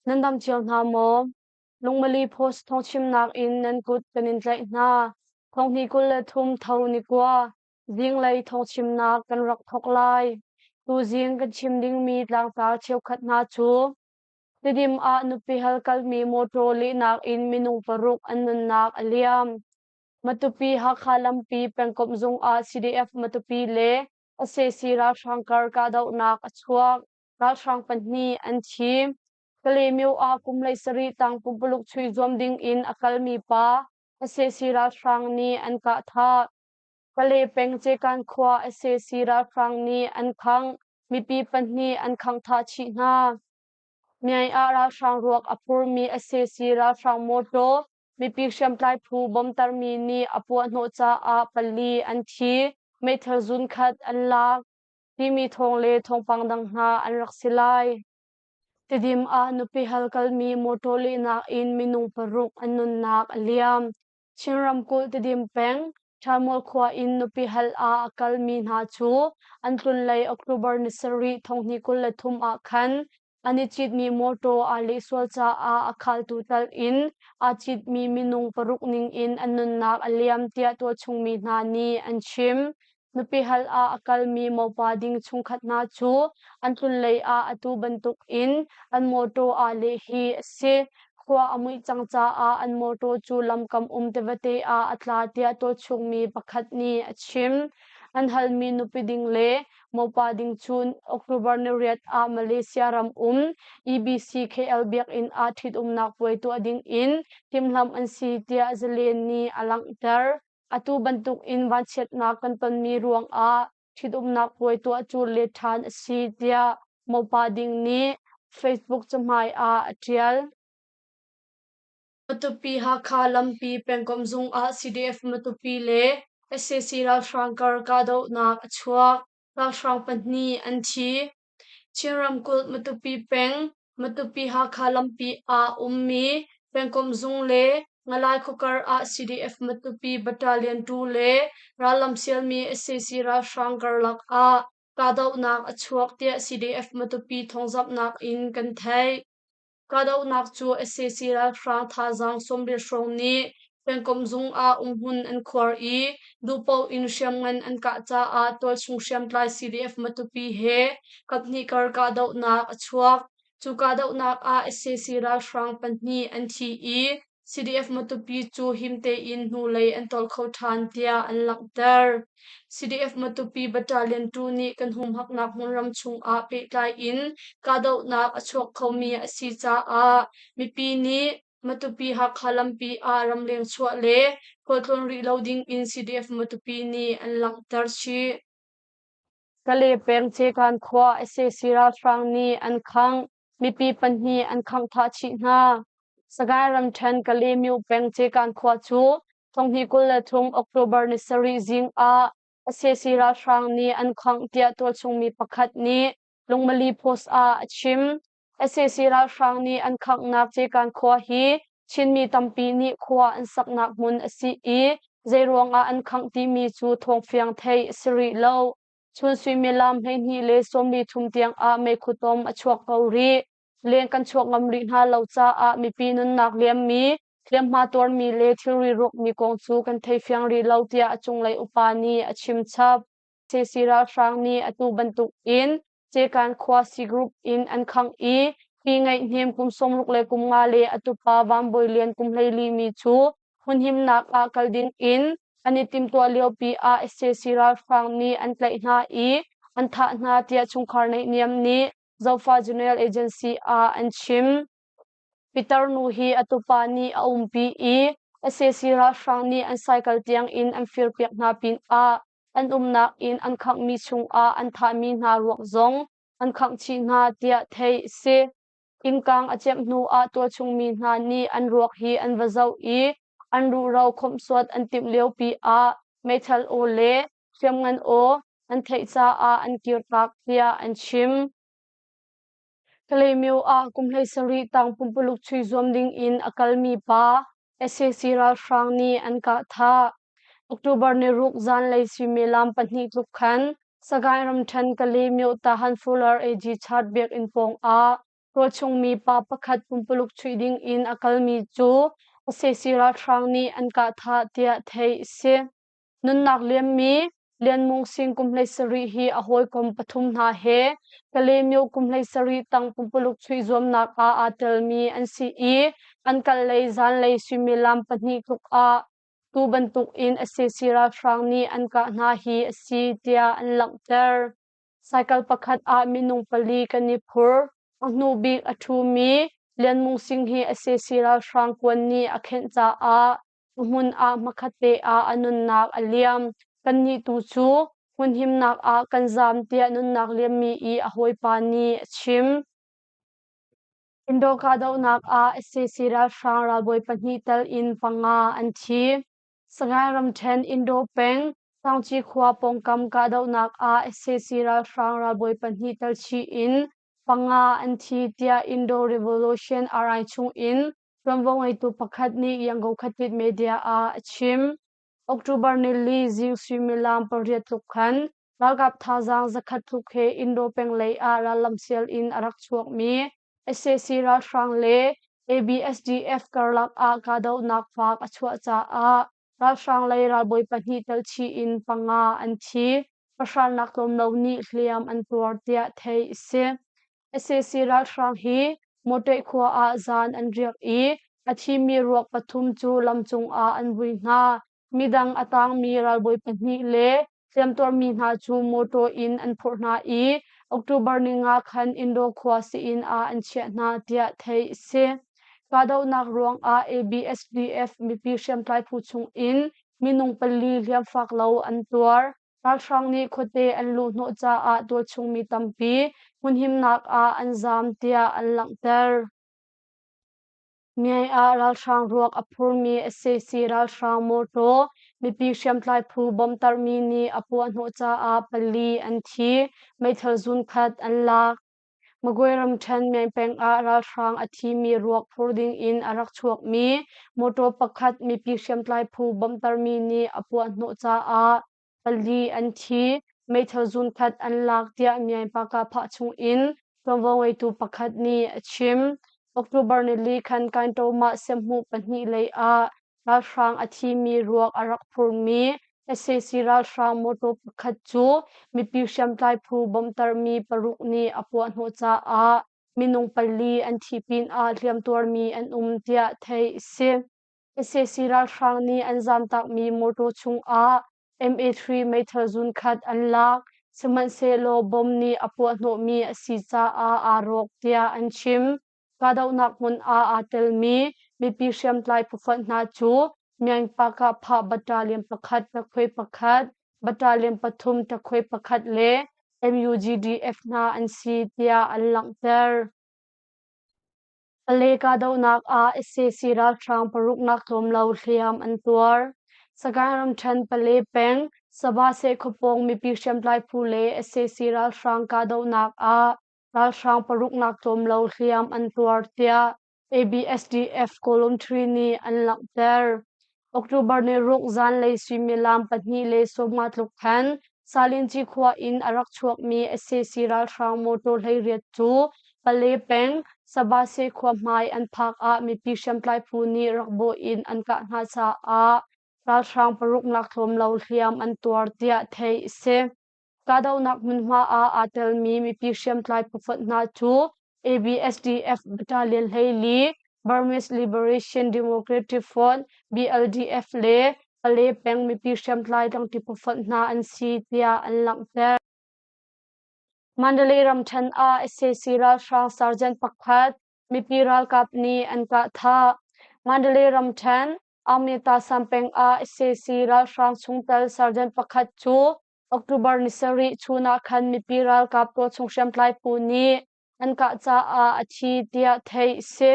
Nan dam cio hna maw? Lungmali Post thawngchimnak in nan kut kan in tlaih hna. Thonghni 23 tho ni kua zinglei thawngchimnak kan rak thawk lai. Tuzing kan chim dingmi tlangtar cheukhat hna cu Tidim ah nupi hal kalmi mawṭaw lehnak in minung paruk an nunnak a liam. Matupi Hakha lampi pengkomh zung ah CDF Matupi le sac ralhrang kar kahdohnak a chuak. Ralhrang pahnih an thi. Kalaymyo ah kum 17 tang pumpuluk chuih zuam ding in a kalmi pa sac ralhrang nih an kah thah. Kalay peng Cekan khua sac ralhrang nih an khangh. Mipi pahnih an khangh thah chih hna. Myay ah ralhrang ruak a phurmi sac ralhrang mawṭaw mipi hriamtlai phu bomtarmi nih a puahhnawh caah pali an thi, meithal zunkhat an lak timi thawng le thawngpang dang hna an rak si lai. Tidim ah nupi hal kalmi mawṭaw lehnak in minung paruk an nunnak a liam. Chin ramkulh Tidim peng Ṭhalmual khua in nupi hal ah a kalmi hna cu an tlunlei October ni sarih thonghnih 23 ah khan an i citmi mawṭaw aa lehsual caah a khaltu tal in aa citmi minung paruk ning in an nunnak a liam tiah tualchungmi hna nih an chim. Nupi hal ah a kalmi mopa ding chungkhat hna cu an tlunlei ah atu bantuk in an mawṭaw aa leh hi a si. Khua a muih cang caah an mawṭaw cu lamkam um tivate ah a tla tiah tualchungmi pakhat nih a chim. An halmi nupi ding le mopa ding cu October ni riat ah Malaysia ram um EBC KL biakinn ah ṭhitumnak puai tuah ding in timhlamh an si tiah Zalen nih a langhter. Atu bantuk in vanchiatnak kan tonmi ruangah ṭhitumnak puai tuah cu let ṭhan a si tiah mopa ding nih Facebook cahmai ah a ṭial. Matupi Hakha lampi pengkomh zung ah CDF Matupi le sac ralhrang kar kahdohnak a chuak. Ralhrang pahnih an thi. Chin ramkulh Matupi peng Matupi-Hakha lampi ah ummi pengkomh zung le Ngalai khuakar ah CDF Matupi Battalion 2 le rallam sialmi sac ralhrang karlak ah kahdohnak a chuak tiah CDF Matupi thawngzamhnak in kan theih. Kahdohnak cu sac ralhrang thazaang 80 hrawng nih pengkomh zung ah umhmun an khuar i duhpaoh in hriamngan an kah caah tualchung hriamtlai CDF Matupi he kaphnih kar kahdohnak a chuak. Cu kahdohnak ah sac ralhrang pahnih an thi i CDF Matupi cu him tein hnulei an tol kho ṭhan tiah an langhter. CDF Matupi Battalion 2 nih kan humhaknak hmunram chungah pehtlai in kahdohnak a chuak khomi a si caah mipi nih Matupi Hakha lampi ah ramleng chuah le khualtlawn rih lo ding in CDF Matupi nih an langhter chih. Kale peng Cekan khua sac ralhrang nih an khangh. Mipi pahnih an khangh thah chih hna. Sagaing ramṭhen Kalaymyo peng Cekan khua cu thonghnih 23 October ni sarih zing ah sac ralhrang nih an khangh tiah tualchungmi pakhat nih Lungmali Post ah a chim. Sac ralhrang nih an khanghnak Cekan khua hi Chinmi tampi nih khua an saknak hmun a si i zeiruangah an khangh timi cu thawngfiang theih a si rih lo. Chun suimilam 12 le 43 tiangah meikhu tom a chuak ko rih. Leng kan chuak ngam rih hna lo caah mipi nunnak liammi, hliamhma tuarmi le thilri rawkmi kong cu kan thei fiang rih lo tiah a cunglei upa nih a chim chap. Sac ralhrang nih atu bantuk in Cekan khua C Group in an khangh i Pi Ngaih Hnem kum 60 le kum nga le a tupa Van Bawi Lian kum 14 mi cu hmunhimnak ah kal ding in an i timhtuah liopi ah sac ralhrang nih an tlaih hna i an thah hna tiah chungkhar naihniam nih Zofa General Agency ah an chim. Pitar nu hi a tupa nih a umpi i sac ralhrang nih an cycle tiang in an firpiak hna pinah an umnak inn an khanghmi chungah an thahmi hna ruak zong an khangh chih hna tiah theih a si. Innkang a ciamh hnu ah tualchungmi hna nih an ruak hi an va zoh i an ruhro khawmhsuat an timh liopi ah meithal aw le hriamngan aw an theih caah an kirtak tiah an chim. Kalaymyo ah kum 17 tang pumpuluk chui zuam ding in a kalmi pa sac ralhrang nih an kah thah. October ni ruk zanlei suimilam pahnih tluk khan Sagaing ramṭhen Kalaymyo Tahan Fuller AG Chart biakinn pawng ah Tualchungmi pa pakhat pumpuluk chuih ding in a kalmi cu sac ralhrang nih an kah thah tiah theih a si. Nunnak liammi Lian Mung Sing kum 17 hi a hawikom pathum hna he Kalaymyo kum 17 tang pumpuluk chuih zuamnak ah aa telmi an si i an kal lei zanlei suimilam pahnih tluk ah tu bantuk in sac ralhrang nih an kah hna hi a si tiah an langhter. Cycle pakhat ah minung pali kan i phur. A hnu bik a ṭhumi Lian Mung Sing hi sac ralhrang kuan nih a khenh caah a hmun ah hmakhatte ah a nunnak a liam. Kannih tu cu hmunhimnak ah kan zaam tiah nunnak liammi i a hawipa nih a chim. Indo kahdohnak ah sac ralhrang ralbawi pahnih tel in panga an thi. Sagaing ramṭhen Indo peng Taungci khua pawngkam kahdohnak ah sac ralhrang ralbawi pahnih tel chih in panga an thi tiah Indo Revolution RI chung in ṭuanvo ngeitu pakhat nih Yangon Khatit media ah a chim. October nili zing suimilam pariat tluk khan ralkap thazaang zakhat tluk he Indo peng lei ah rallam sial in a rak chuakmi sac ralhrang le ABSDF karlak ah kahdohnak faak a chuah caah ralhrang lei ralbawi pahnih tel chih in panga an thi. Pahralnak tlawm lo nih hliam an tuar tiah theih a si. Sac ralhrang hi Mawṭaih khua ah zan an riak i a thimi ruak pathum cu lamcung ah an vui hna. Midang a tangmi ralbawi pahnih le hliamtuarmi hna cu mawṭaw in an phurh hna i October ninga khan Indo khua sii-inn ah an chiah hna tiah theih a si. Kahdohnak ruangah ABSDF mipi hriamtlai phu chung in minung pali hliamfak lo an tuar. Ralhrang nih khuate an luhhnawh caah tualchung mi tampi hmunhimnak ah an zaam tiah an langhter. Myay ah ralhrang ruak a phurmi sac ralhrang mawṭaw mipi hriamtlai phu bawmhtermi nih a puahhnawh caah pali an thi, meithal zunkhat an lak. Magwe ramṭhen Myay peng ah ralhrang a thimi ruak phur dingin a rak chuakmi mawṭaw pakhat mipi hriamtlai phu bawmhtermi nih a puahhnawh caah pali an thi, meithal zunkhat an lak tiah Myay Paka-phah chungin ṭuanvo ngeitu pakhat nih a chim. October nili khan Kaintomah semhmuh pahnih lei ah ralhrang a thimi ruak a rak phurmi sac ralhrang mawṭaw pakhat cu mipi hriamtlai phu bawmhtermi paruk nih a puahhnawh caah minung pali an thi pinah hliamtuarmi an um tiah theih a si. Sac ralhrang nih an zamtakmi mawṭaw chungah MA3 meithal zunkhat an lak. Sihmanhsehlaw bomb nih a puahhnawhmi a si caah aa rawk tiah an chim. Kahdohnak hmun ah aa telmi mipi hriamtlai phufonh hna cu Myanpakahphah Battalion pakhat ṭakhuai pakhat, Battalion pathum ṭakhuai pakhat le MUGDF hna an si tiah an langhter. Pale kahdohnak ah sac ralhrang paruknak tlawm lo hliam an tuar. Sagaing ramṭhen Pale peng Sabah khuapawng mipi hriamtlai phu le sac ralhrang kahdohnak ah ralhrang paruknak tlawm lo hliam an tuar tiah ABSDF Column 3 nih an langhter. October ni ruk zanlei suimilam pahnih le sawmnga tluk khan Salinci khua in a rak chuakmi sac ralhrang motor 18 cu Pale peng Sabase khua hmai an phak ah mipi hriamtlai phu nih rak bawh in an kah hna caah ralhrang paruknak tlawm lo hliam an tuar tiah theih a si. Kahdohnak hmunhma ah aa telmi mipi hriamtlai phufonh hna cu ABSDF Battalion 14, Burmese Liberation Democratic Front BLDF le Pale peng mipi hriamtlai tlangṭi phufonh hna an si tiah an langhter. Mandalay ramṭhen ah sac ralhrang sergeant pakhat mipi ralkap nih an kah thah. Mandalay ramṭhen Amyata Sampeng ah sac ralhrang chungtel sergeant pakhat cu October ni sarih chun ah khan mipi ralkap tualchung hriamtlai phu nih an kah caah a thi tiah theih a si.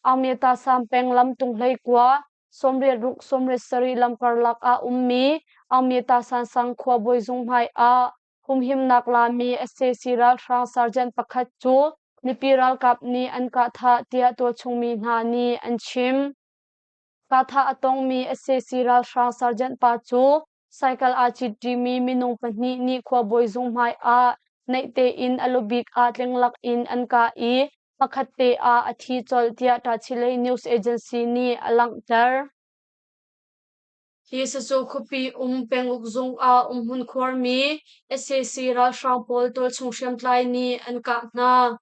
Amyata Sampeng lamtung hleikua 86 87 lam karlak ah ummi Amyata Sansang khuabawi zung hmai ah humhimnak lami sac ralhrang sergeant pakhat cu mipi ralkap nih an kah thah tiah tualchung mi hna nih an chim. Kahthah a tongmi sac ralhrang sergeant pa cu cycle aa citṭimi minung pahnih nih khuabawi zung hmai ah naih tein a lubik ah tlinglak in an kah i hmakhat te ah a thi colh tiah Tachileik News Agency nih a langhter. Hi sacu khuapi um penguk zung ah umhmun khuarmi sac ralhrang pawl tualchung hriamtlai nih an kah hna.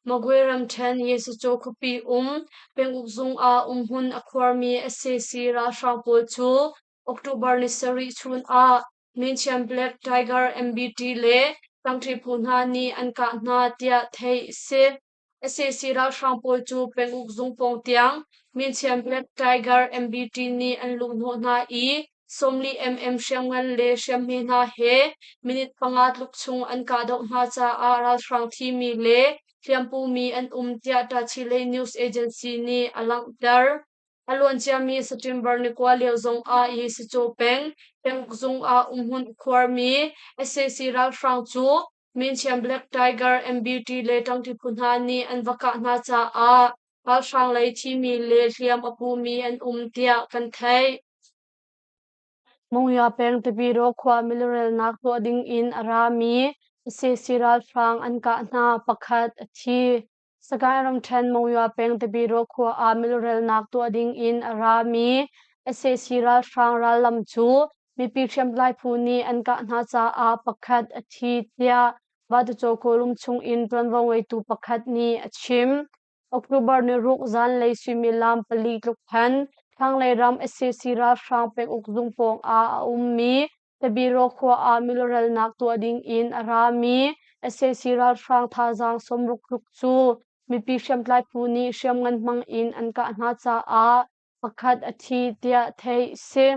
Magwe ramṭhen Yesacu khuapi um penguk zung ah umhmun a khuarmi sac ralhrang pawl cu October ni sarih chun ah Minchiam Black Tiger MBT le tangṭi phu hna nih an kah hna tiah theih a si. Sac ralhrang pawl cu penguk zung pawng tiang Minchiam Black Tiger MBT nih an luhhnawh hna i 40 mm hriamngan le hriamhme hna he minute panga tluk chung an kahdoh hna caah ralhrang thimi le hliampumi an um tiah Tachileik News Agency nih a langhter. A luanciami September ni kua lio zong ah hi Sicaw peng, penguk zung ah umhmun a khuarmi sac ralhrang cu Minchiam Black Tiger, MBT le ṭangṭi phu hna nih an va kah hna caah ralhrang lei thimi le hliam a pumi an um tiah kan theih. Monywa peng Tipiraw khua milurelnak tuah ding in a rami sac ralhrang an kah hna pakhat a thi. Sagaing ramṭhen Monywa peng Tipiraw khua ah milurelnak tuah ding in a rami sac ralhrang rallam cu mipi hriamtlai phu nih an kah hna caah pakhat a thi tiah Vatucaw kawlum chung in ṭuanvo ngeitu pakhat nih a chim. October ni ruk zanlei suimilam pali tluk khan thlanglei ram sac ralhrang penguk zung pawng ah a ummi Tabiro khua ah milurelnak tuah ding in a rami sac ralhrang thazaang 60 tluk cu mipi hriamtlai phu nih hriamngan hmang in an kah hna caah pakhat a thi tiah theih a si.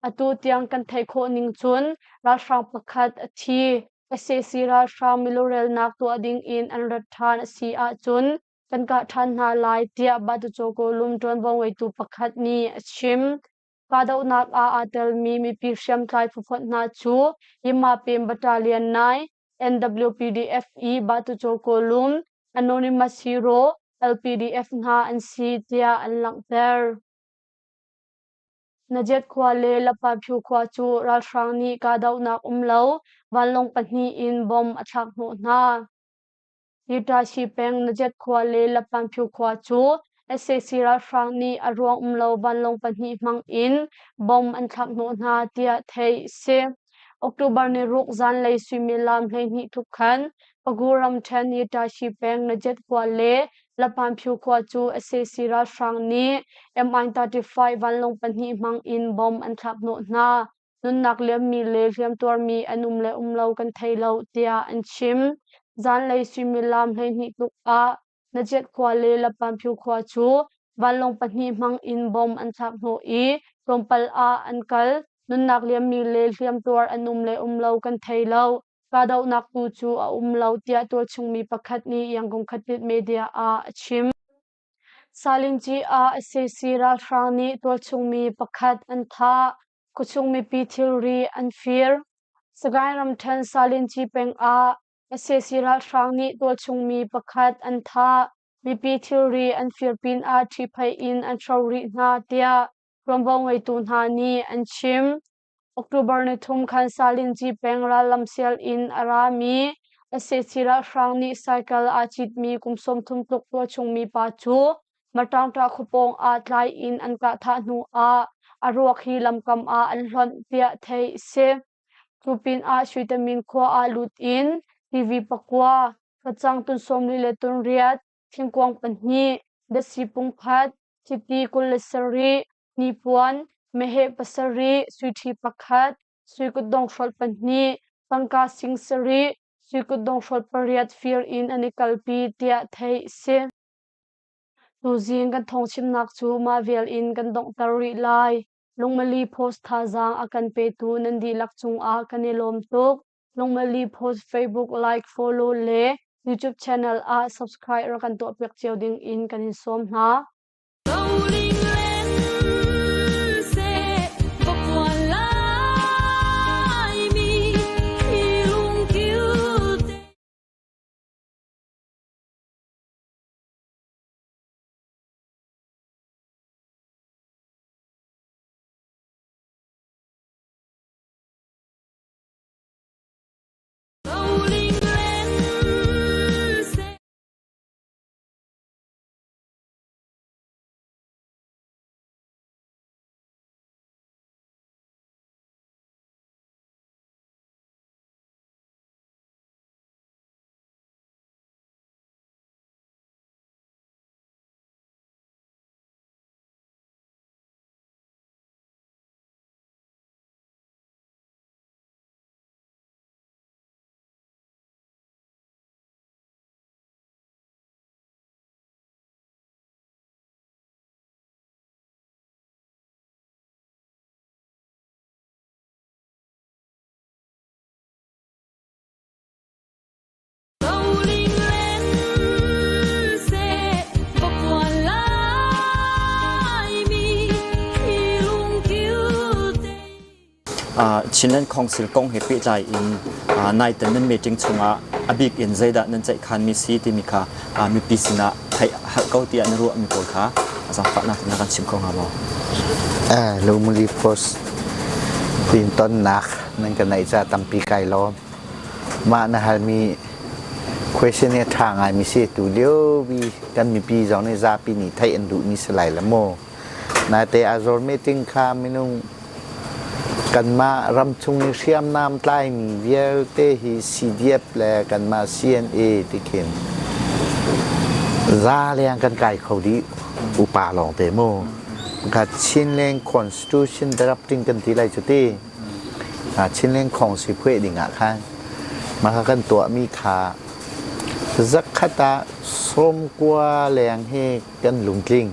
Atu tiang kan theih khawh ning cun ralhrang pakhat a thi. Sac ralhrang milurelnak tuah ding in an rat ṭhan a si ahcun kan kah ṭhan hna lai tiah Batucaw Kawlum ṭuanvo ngeitu pakhat nih a chim. Kahdohnak ah aa telmi mipi hriamtlai phufonh hna cu Yimapim Battalion 9, NWPDF i Batucaw Kawlum, Anonymous Hero, LPDF hna an si tiah an langhter. Najet khua le Lapapyu khua cu ralhrang nih kahdohnak um lo vanlawng pahnih in bomb a thlak hnawh hna. Yitashi peng Najet khua le Lapanpyu khua cu sac ralhrang nih a ruang um lo vanlawng pahnih hmang in bomb an thlak hnawh hna tiah theih a si. October ni ruk zanlei suimilam 12 tluk khan Pagu ramṭhen Yitashi peng Najet khua le Lapanpyu khua cu sac ralhrang nih Mi-35 vanlawng pahnih hmang in bomb an thlak hnawh hna. Nunnak liammi le hliamtuarmi an um le um lo kan thei lo tiah an chim. Zanlei suimilam 12 tluk ah Najet khua le Lapanpyu khua cu vanlawng pahnih hmang in bomb an thlak hnawh i tlawmpal ah an kal. Nunnak liammi le hliamtuar an um le um lo kan thei lo. Kahdohnak tu cu a um lo tiah tualchungmi pakhat nih Yangon Khatit media ah a chim. Salingci ah sac ralhrang nih tualchungmi pakhat an thah. Khuachung mipi thilri an fir. Sagaing ramṭhen Salingci peng ah sac ralhrang nih tualchungmi pakhat an thah. Mipi thilri an fir pinah ṭhihphaih in an hro rih hna tiah ṭuanvo ngeitu hna nih an chim. October ni thum khan Salingci peng rallam sial in a rami sac ralhrang nih cycle aa citmi kum 30 tluk tualchungmi pa cu Matangṭah khuapawng ah tlai in an kah thah hnu ah a ruak hi lamkam ah an hlonh tiah theih a si. Cu pinah Suitamin khua ah lut in TV pakua, facang tun 40 le tun riat, thingkuang pahnih, datsi pungkhat, chiti 27, hnipuan, meheh pasarih, suiṭhi pakhat, sui kutdonghrolh pahnih, tangka sing sarih, sui kutdonghrolh pariat fir in an i kalpi tiah theih a si. Tuzing kan thawngchimnak cu mah vial in kan donghter rih lai. Lungmali Post thazaang a kan petu nan dihlak cungah kan i lawm tuk. Lungmali Post Facebook like, follow le YouTube channel ah subscribe rak kan tuahpiak cio ding in kan in sawm hna. Chinland Council kong he pehtlai in naitan nan meeting chungah a bik in zeidah nan ceihkhanmi si timi kha mipi sinah theih halh ko tiah na ruahmi pawl kha zaangfahnak in na kan chim kho hnga maw? Lumuli Post tin tonnak nan ka neih ca tampi kai lawm. Mah na halmi question hi a ṭha ngaimi si. Tu lio bi kan mipi zong nih zapi nih theih an duhmi si lai la maw? Naite Azor meeting kha minung kanmah ramchung i hriamnam tlaimi vialte hi CDF le kanmah CNA ti khin za leng kan kai kho dih upa lawng te mu. Kha Chinland Constitution drafting kan ti lai cu ti. Chinland Khongsi phueh ding ah khan mah kha kan tuahmi kha zakhat ah 90 leng hi kan lungtling.